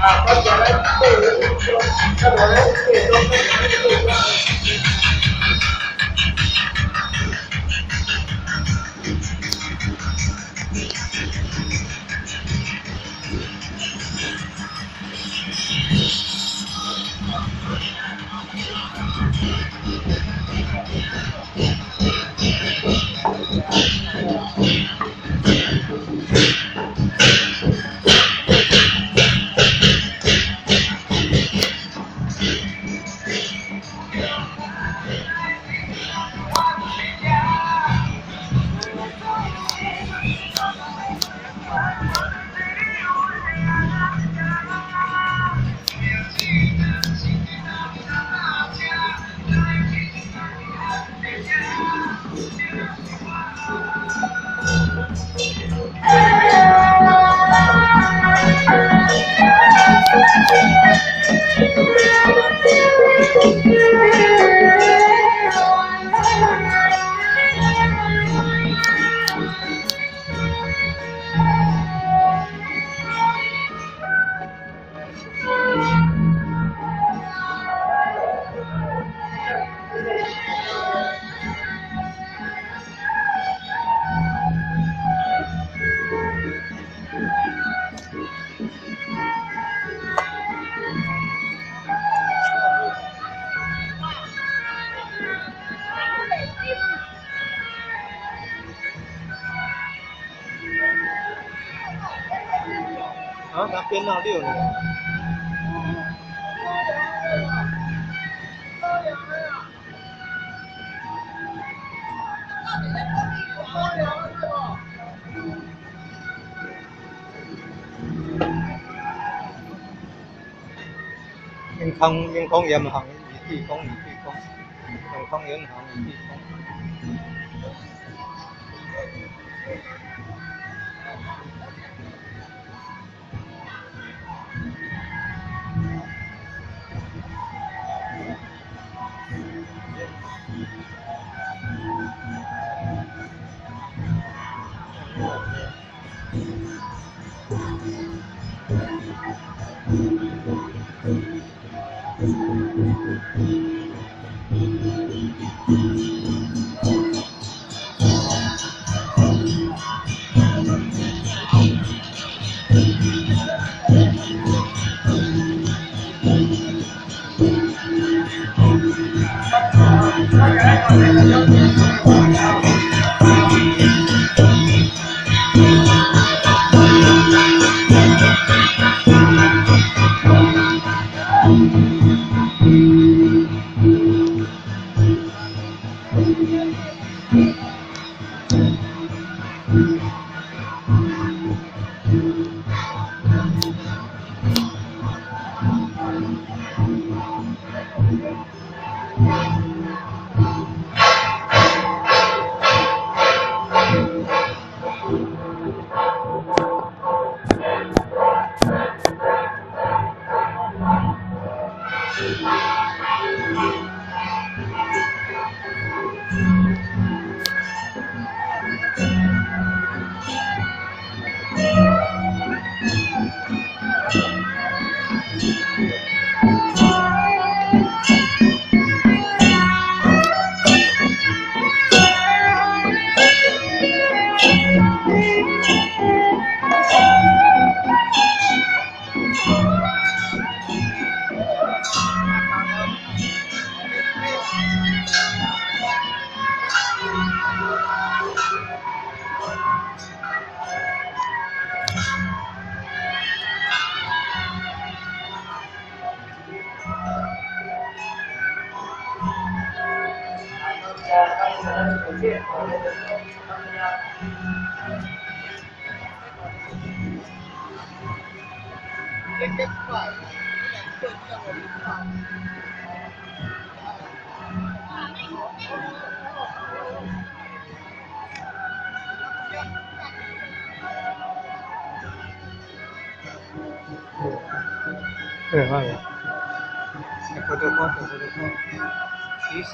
啊，那变哪了呢？永康永康银行二地公二地公，永康银行二地公。對，係啊。嗰度看，嗰度看，起手。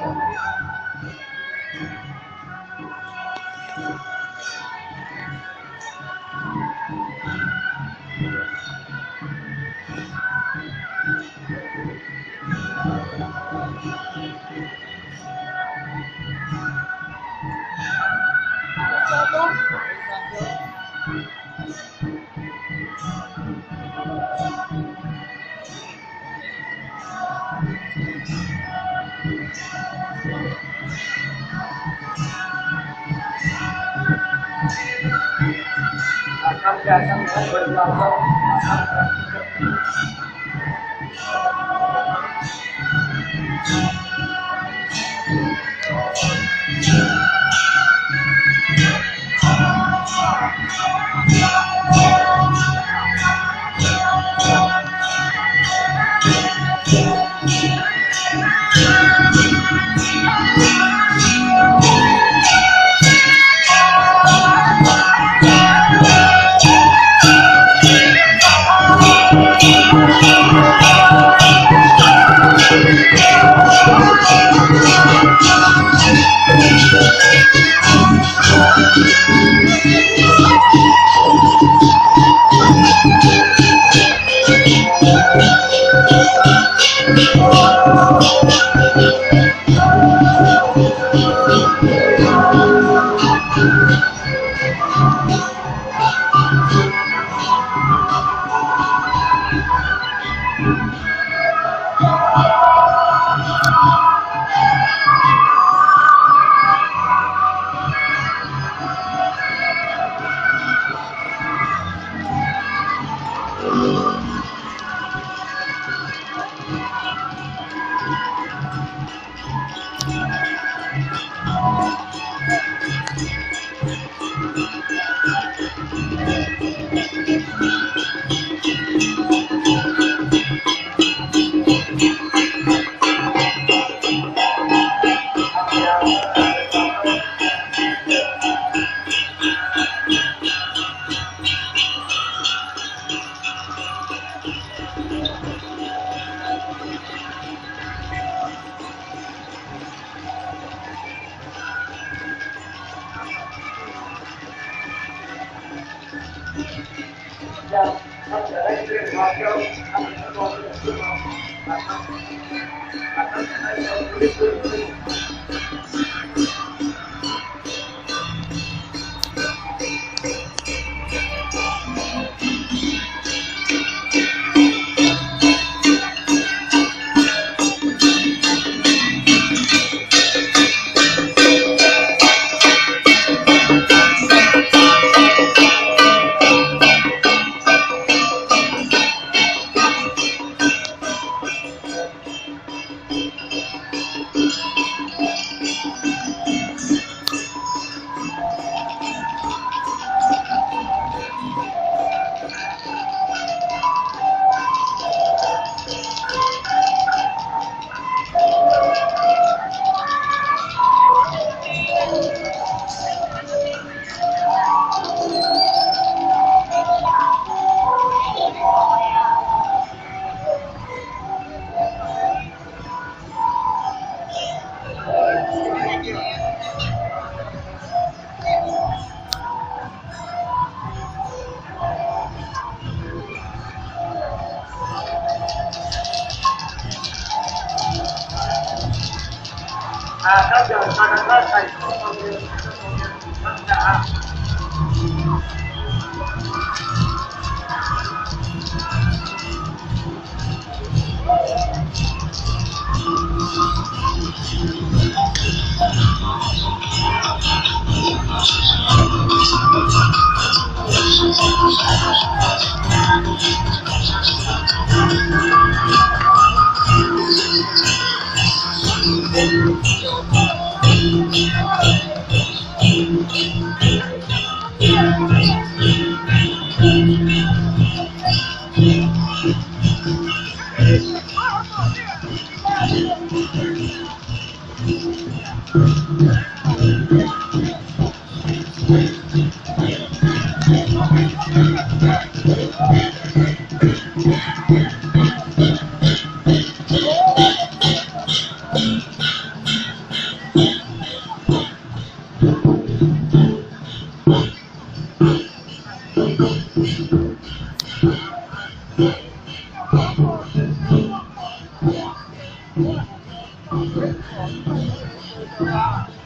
啊。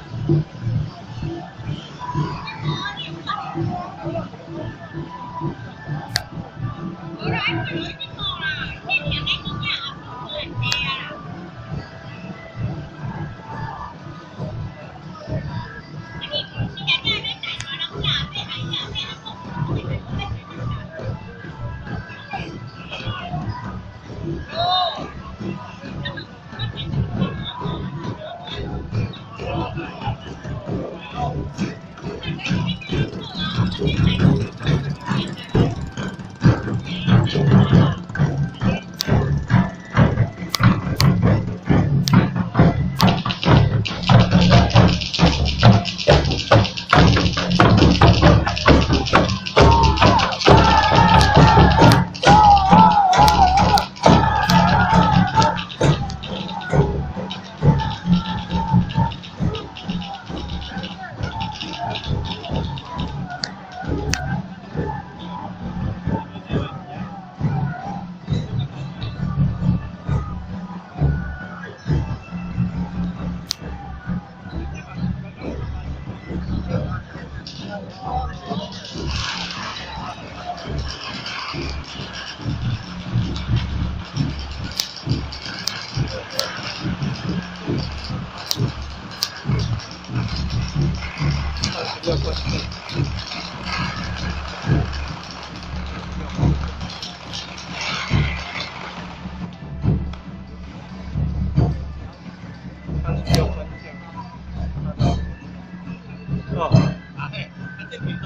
26关键。36关键。哦。啊嘿，啊这边都。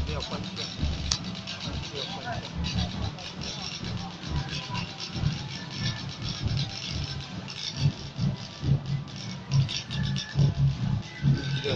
36关键，36关键。六。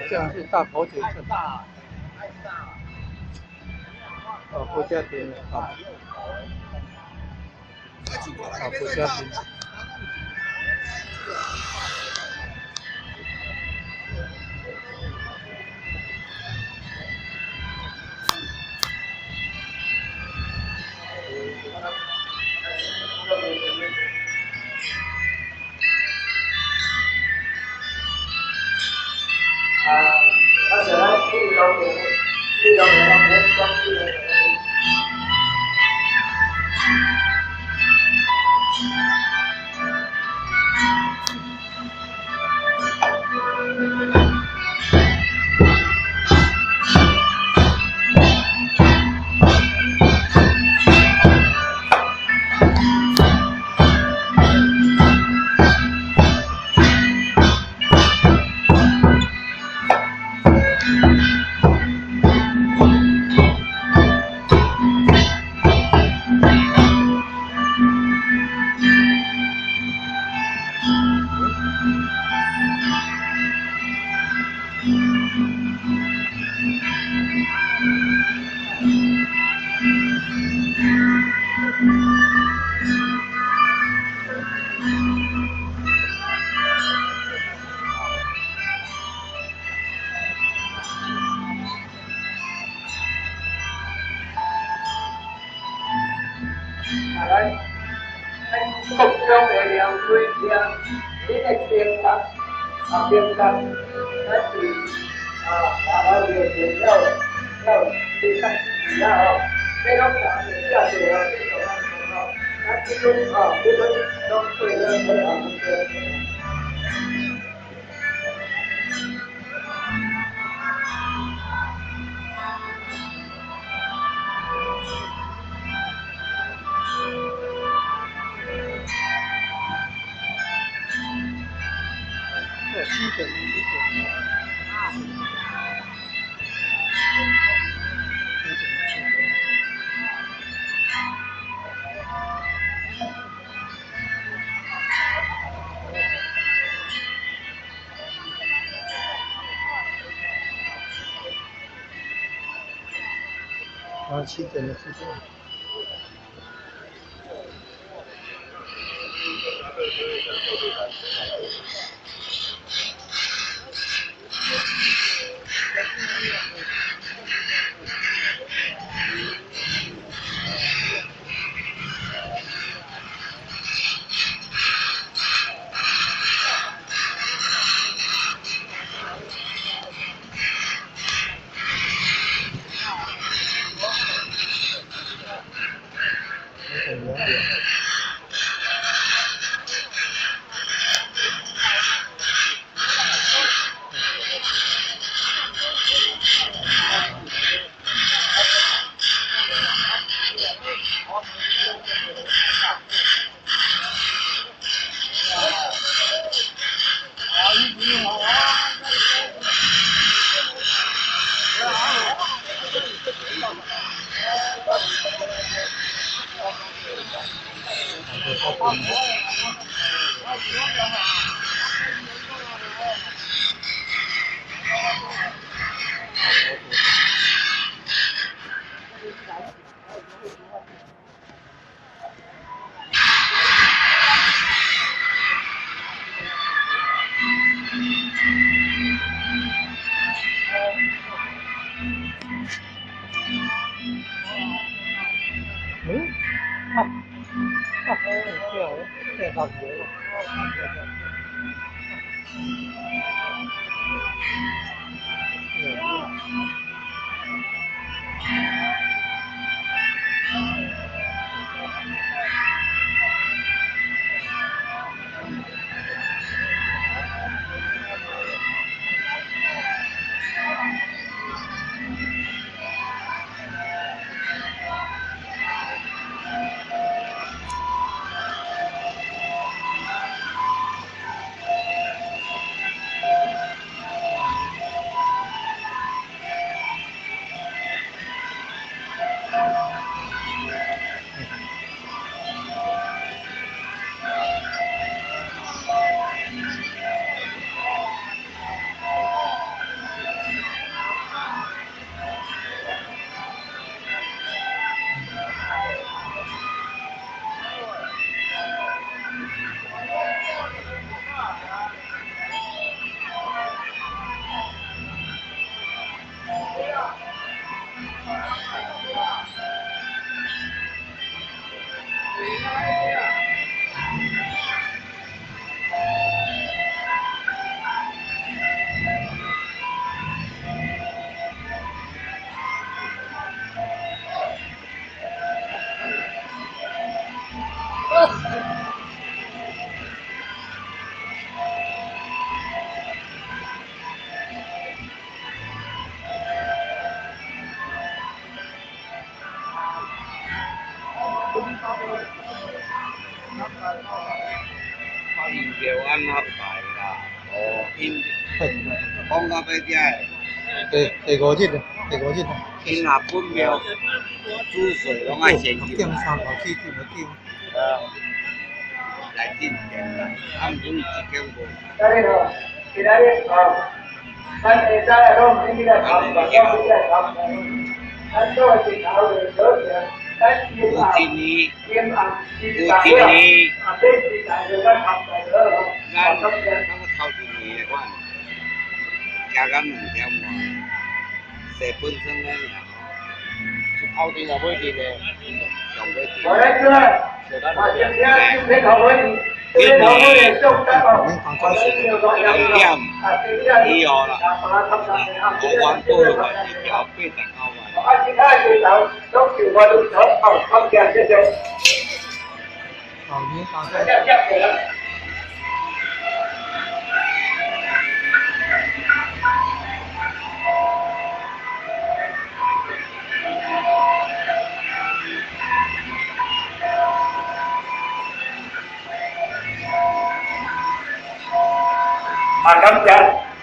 这样是大婆姐镇。哦，国家庭啊，啊，国家庭。咱国中的廖水兄，你的平淡啊平淡，咱是啊，啊，我就了了，你上啊吼，这拢人会遮济哦，这个咱讲吼，咱這陣吼，這陣攏過了可能對。7點7點。啊，7點了，7點。2點。講到尾才會。第五日，第五日。因若本廟煮水攏愛先入。點三頭起，點個點。來進前啦，啊，毋過伊一間無。今日吼，今仔日吼，咱下早攏毋免去來參觀，攏免來參觀。咱做日頭就早起，咱今暗今暗時代了，啊，這時代就咱參觀就好咯。咱咱個頭一年的款，食到2點外，洗本身咧爾。頭前也尾陣的，上尾陣。我來出來，啊，今天今天頭尾，今天頭尾上班哦。2點以後啦，我原本一條89萬。啊，其他日頭攏就我都好，好，感謝，謝謝。大眾。啊，感謝，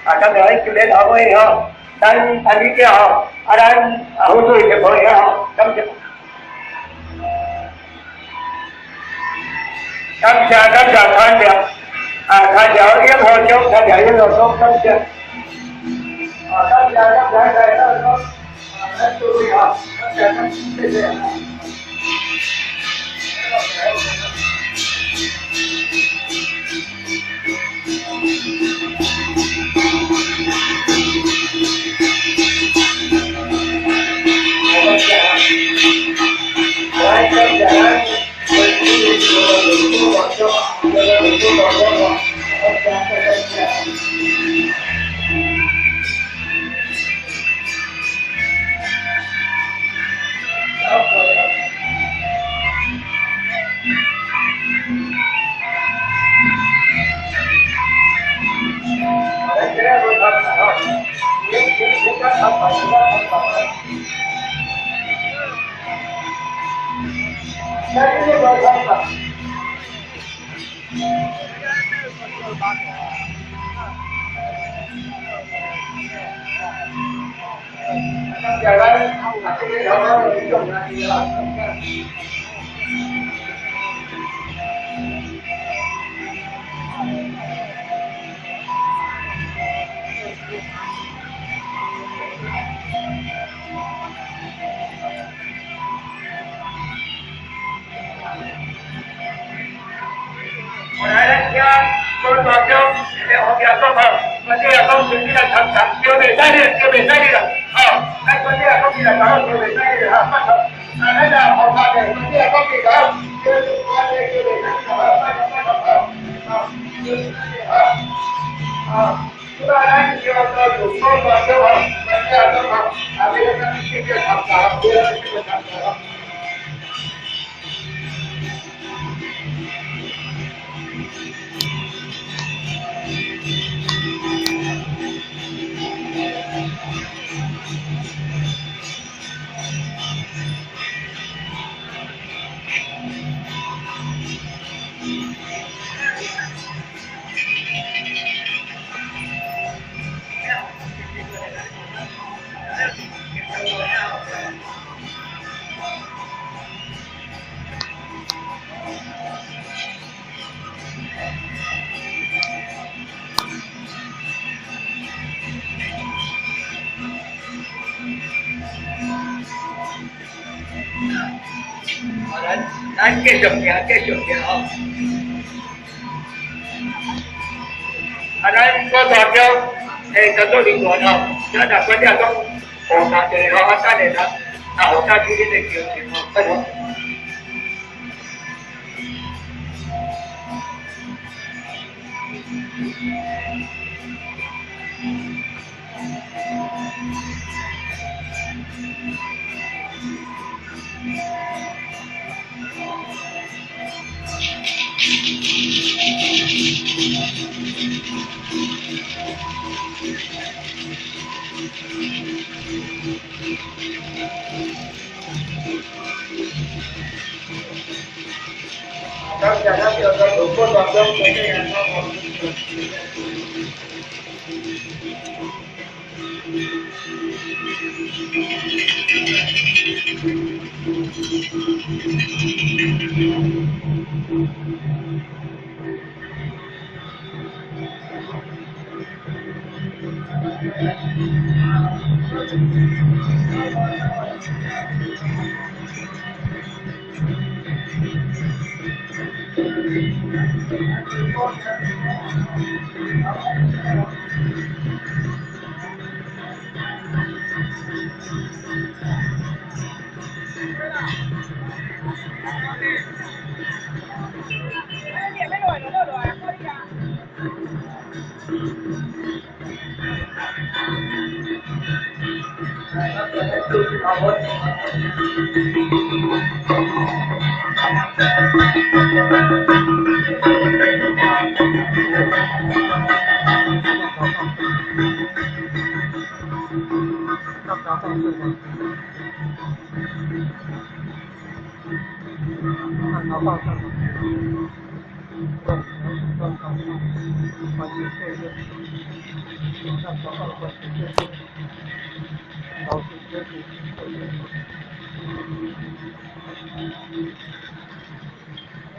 啊，感謝咱今日頭尾吼，咱咱李家吼，啊，咱啊，好水的朋友吼，感謝，感謝感謝參謝，啊，參謝永和獎，參謝永和獎，感謝，啊，感謝感謝感謝，啊，咱諸位吼，感謝感謝謝。咱繼續行，繼續行吼。啊，咱郭大表工作人員吼，咱若關了講，予他一個吼，啊，等下他，啊，予他去恁个行程吼，拜託。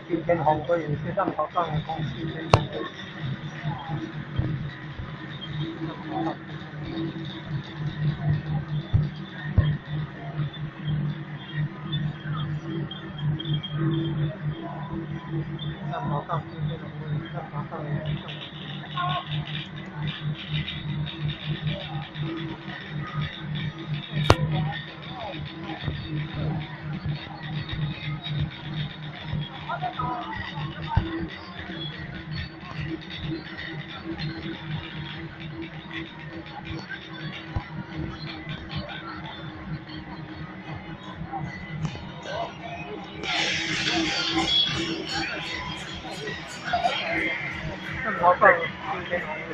新天红龟也是浪头港的公司，天红龟。浪头港新天红龟，浪头港的公司。浪头港新天红龟。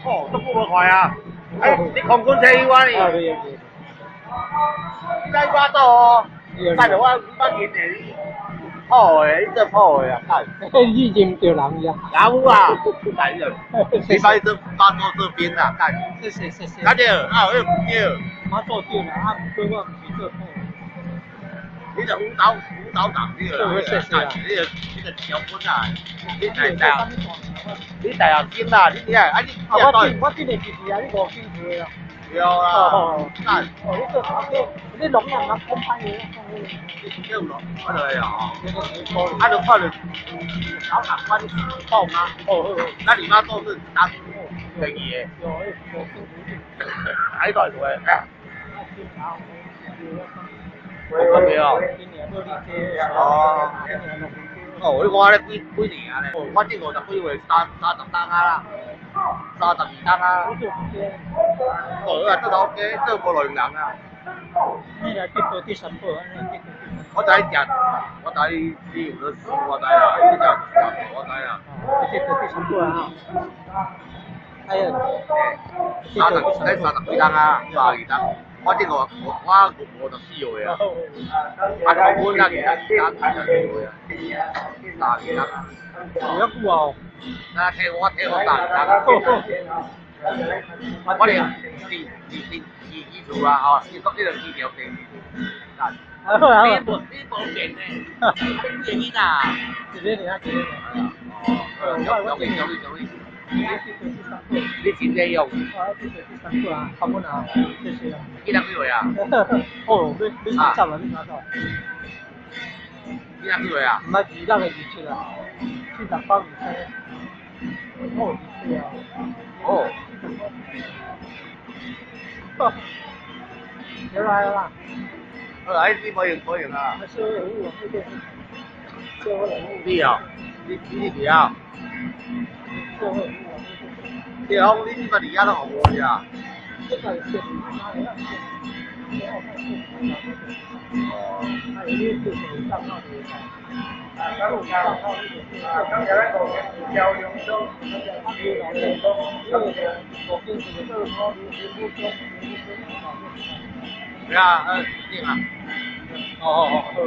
哦，都无快啊！哎，你空军车我呢？你在巴肚哦，拜托我我见的你，破的，你这破的啊！你认著人呀？老母啊！干你，你把你这巴肚这边啊，干！谢谢谢谢。干掉啊！那唔对。我做对啦，啊，毋过我毋是做破。你就辅导长对啦，你就你就条本啊，你大大，你大学生啦，你啊啊你，我今年是啊，你五经岁啊。对啦，哦，你做啥子？你农人啊，讲歹话，你叫农，我就啊，啊，就看到老长官讲啊，哦，那你妈都是当生意的，喺台做的。哦，哦，你看咧几几年啊咧？反正50几岁，30冬啊啦，32冬啊。哦，啊，做头家做无路用人啊。你来去做第三步，我知食，我知你有咧输，我知啦，你食食我知啦。你去做第三步啊！啊，哎呀，三十幾冬啊，32冬。我這個我54歲啊，啊，我阮那個32歲啊，32冬。有一久哦。那聽我32冬。我哋是是是是基礎啊，哦，你講呢個基條地。你無變呢？你變囡仔。一個爾，一個爾。哦，有有有有。你真正用？我這個第三個啊，差不多啊，謝謝啊。幾多幾歲啊？哦，你30啊，你30。幾多幾歲啊？唔係26、27啊，78、27。哦，27啊。哦。有啦有啦。好啦，你無用無用啊。社會服務，社會服務。你哦，你是啊？社會服務。對啊，你這擺佇遐攏無啊？這個是哦，啊，你就是賬號的。啊，感謝咱五間朝陽鄉，對啊，定啊。哦哦哦。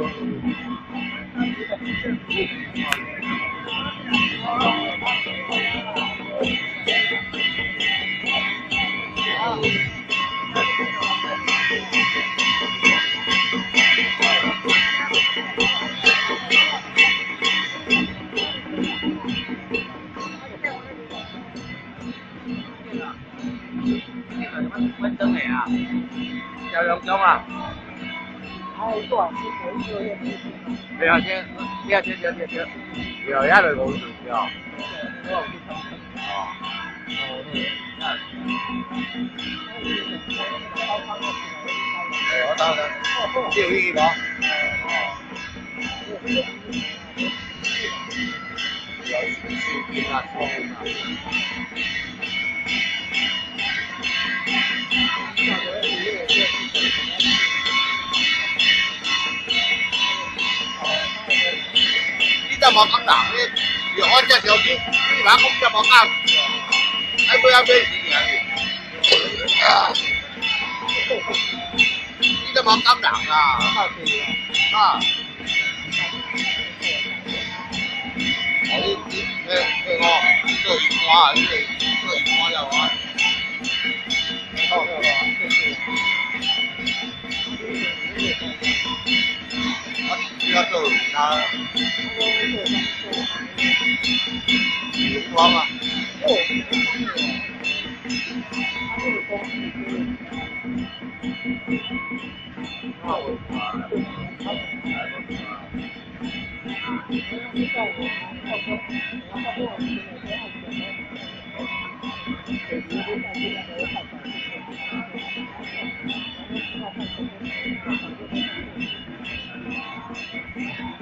阮转的啊，朝阳乡啊。对啊，对对对对对，对，遐就无事对。哦。哎，我等等，你有意见无？哦。有收金啊，收金啊。你这无讲人，你我这小鸡，你嘛讲这无讲，爱买啊买是尔你这无讲人啊？啊？哦，你你你我做一瓜，你做一瓜了啊？好，好，谢谢。我你要做他，有光啊？哦，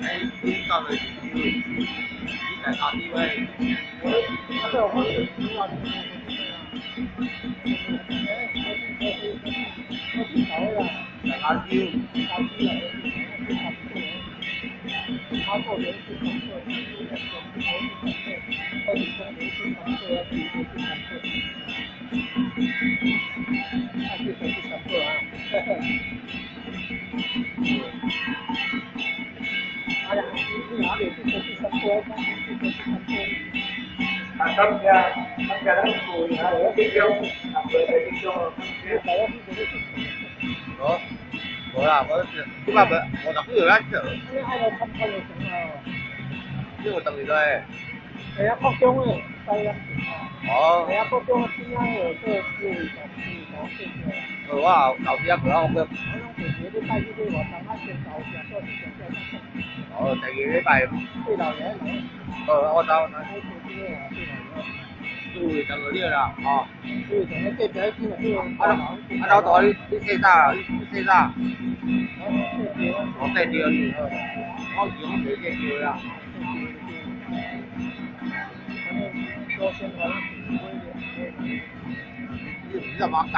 哎，你到底是你在哪里位？在哪里？啊，感謝感謝咱父啊，集中，啊，袂袂集中。無，無啦，我這擺無50幾歲咱做。你有轉去倒？係啊，國中的，西啊。哦。係啊，國中邊仔有做四維圖，四維圖設計。哦，我後後邊仔過我。我攏第一個禮拜去買活動，啊，先頭先做先做。哦，第二禮拜。對老爺來。哦，我知我知。四維圖就了啦，哦。四維圖，你隔壁彼間就啊，啊老大，你你洗早，你洗早。我洗掉你，我是講洗洗掉啦。你唔是嘛講？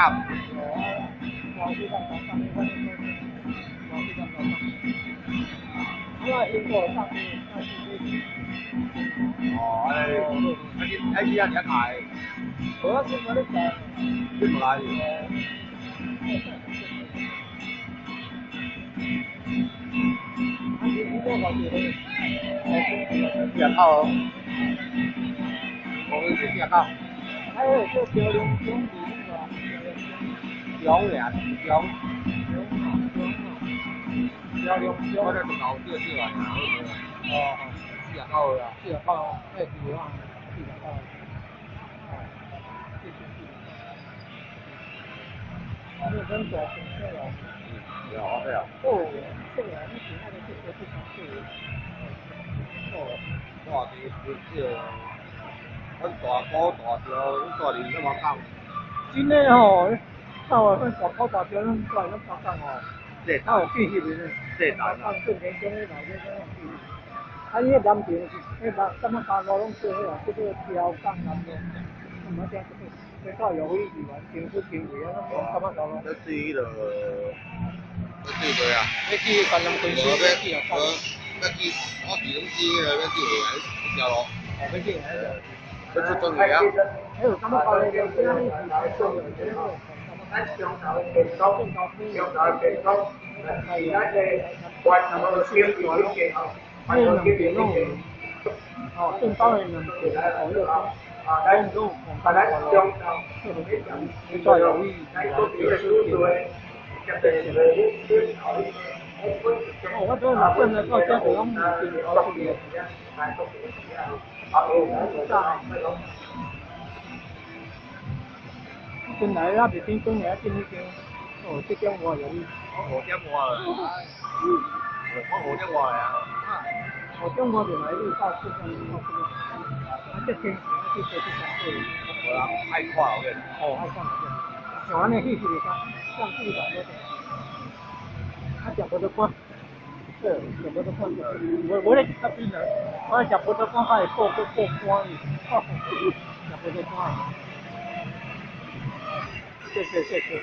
哦，哎，啊你啊你啊你啊開？無啊，我咧食。你唔來？啊，你我搞住咧。四十九，我是49。哎，这漂亮中字那个，中俩中。漂亮中。我这老少少啊，哦，49啊。49，哎对啊，49。啊，你讲大成小啊？有啊，对啊。哦，小啊，你是那个这个这三个。哦，大地小，阮大哥大条，阮大弟拢无讲。真的吼，到啊，阮大哥大条，阮大拢相共吼。这啊有记翕的呢。这单啊，正田中迄内底种记。啊，伊迄南平是，彼南什么山路拢做彼啊，叫做飘港南路。毋捌听过，这到药费议员政府经费啊，拢讲感觉到咯。这水迄落，这水袂啊？要去江南分水，要去啊？要去，我去拢去迄个，要去下迄条路。哦，要去下迄条。要出转去啊？哎，有感觉到咧，这样是来做的，咱上头的电工，上头的电工，是咱的关头经济迄个吼，那两边拢有，哦，正方的两边哦，有啊，咱把咱上头，你再有意，咱做别的主的，哦，我这若转来到这就拢真好处理。进来那边顶转来进迄间，哦，这点外有。我5点外了。我5点外啊。5点外就来你到四点到这个，啊，这天气去做这工作。无啦，爱看我跟。哦，爱看我跟。像按呢去是袂使，上四百多。啊，食无得干，对，食无得干，无无咧食较边啊，我食无得干，较会过过过干哩，食无得干。谢谢谢谢。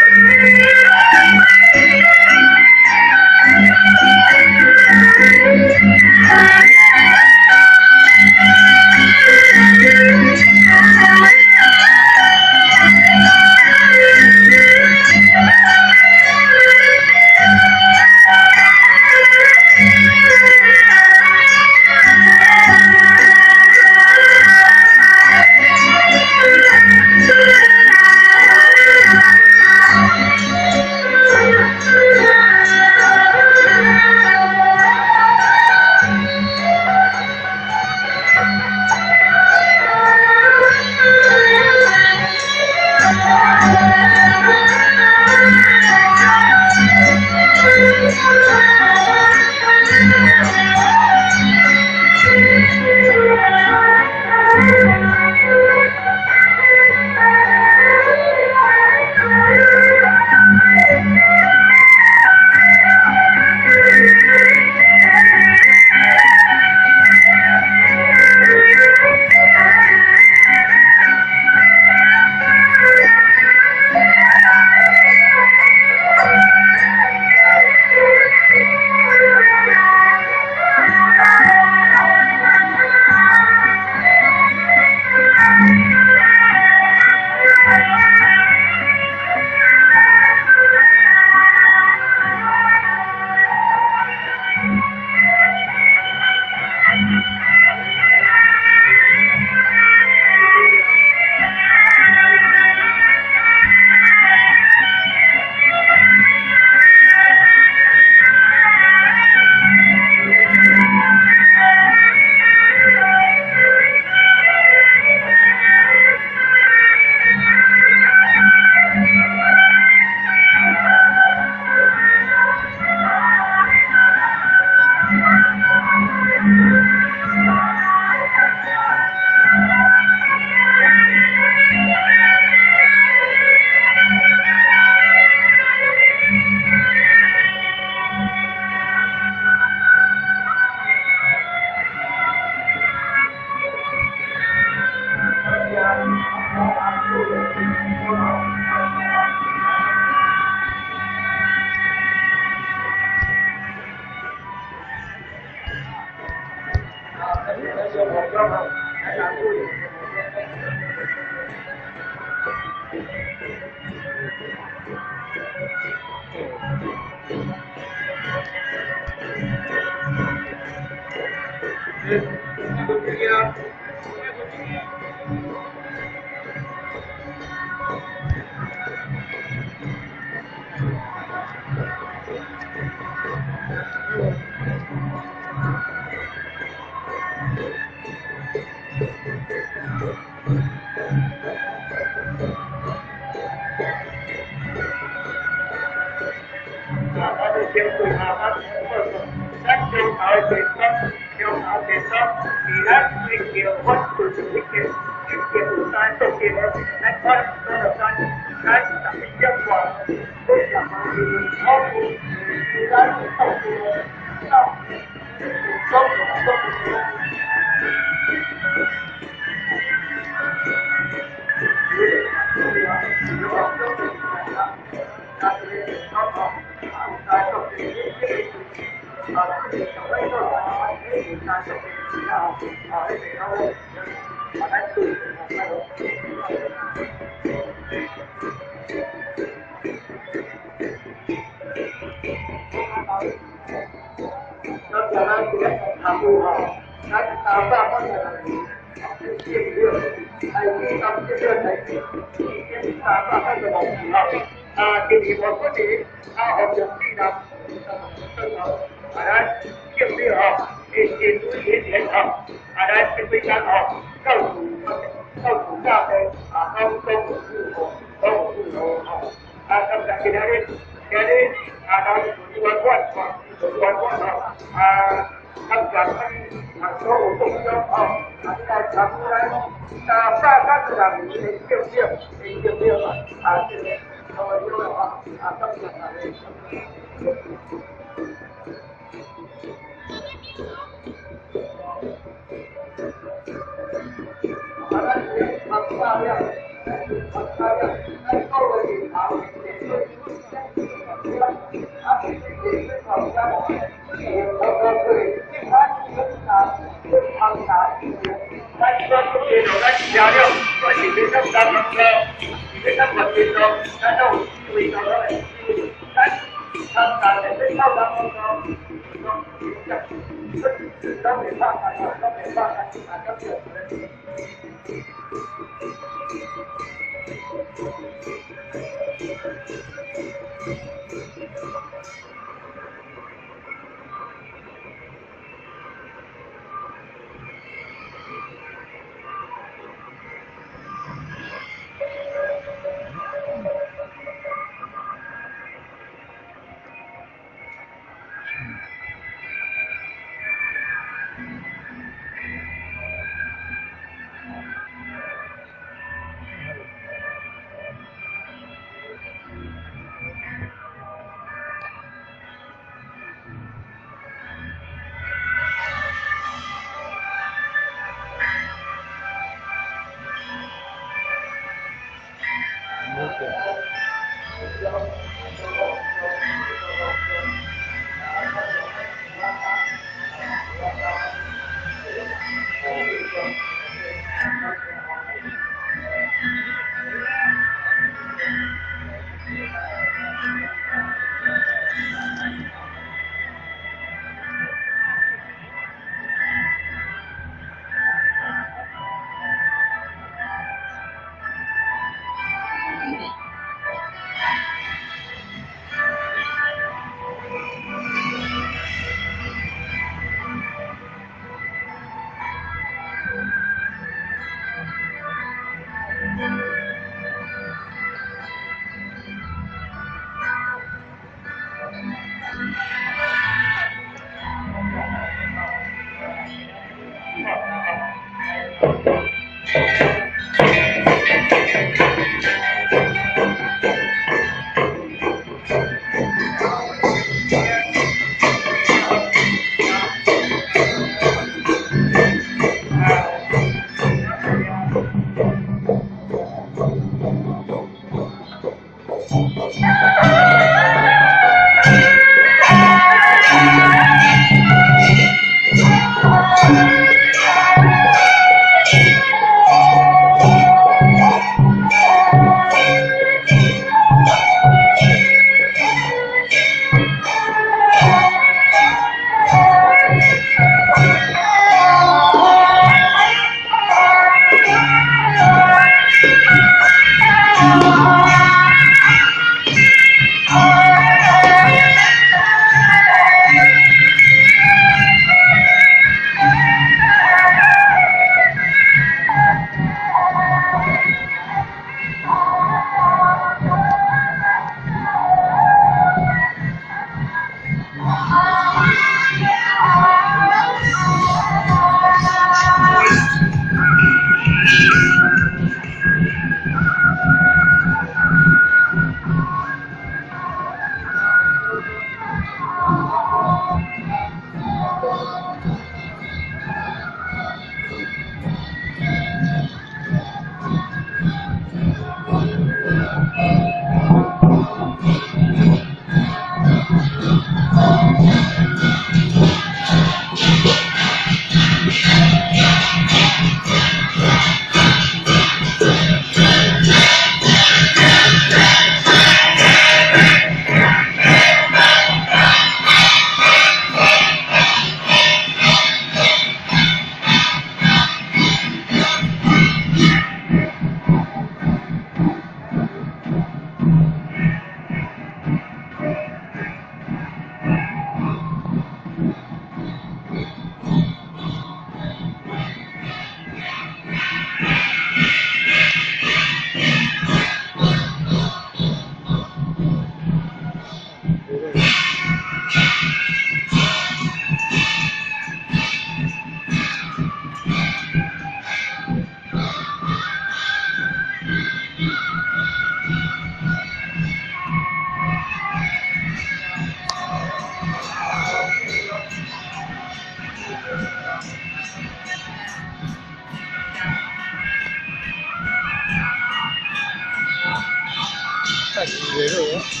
太热了。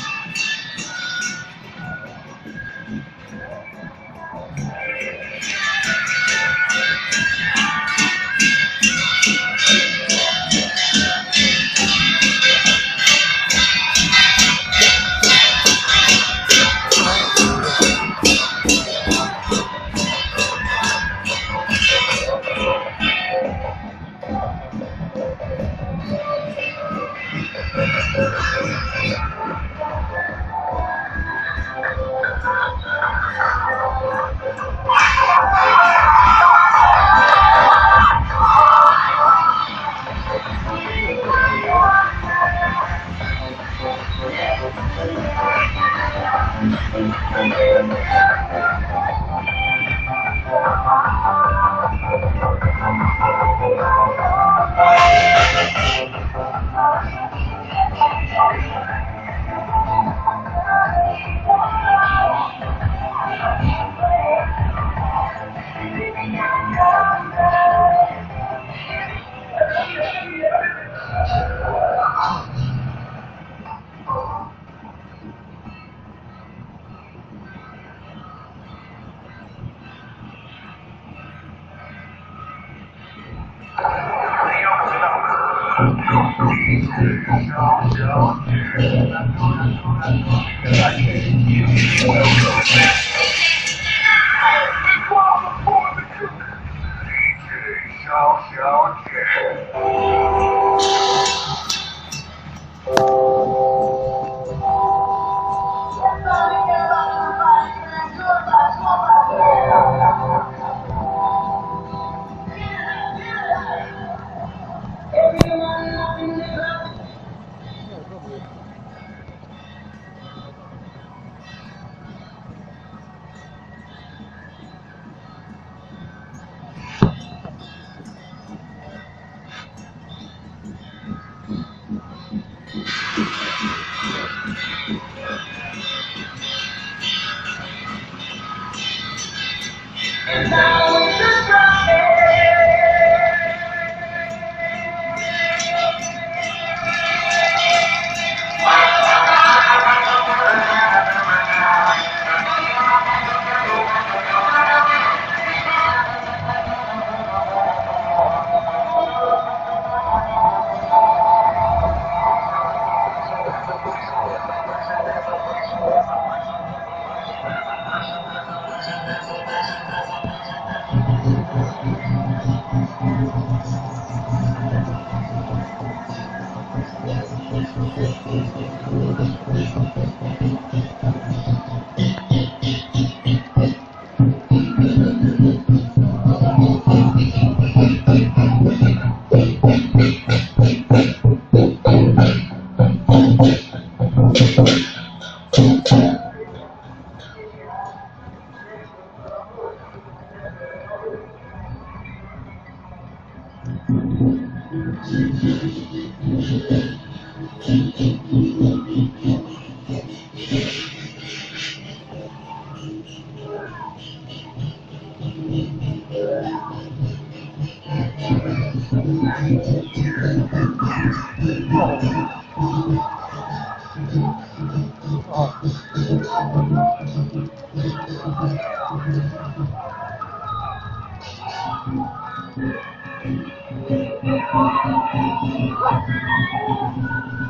哦。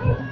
哦。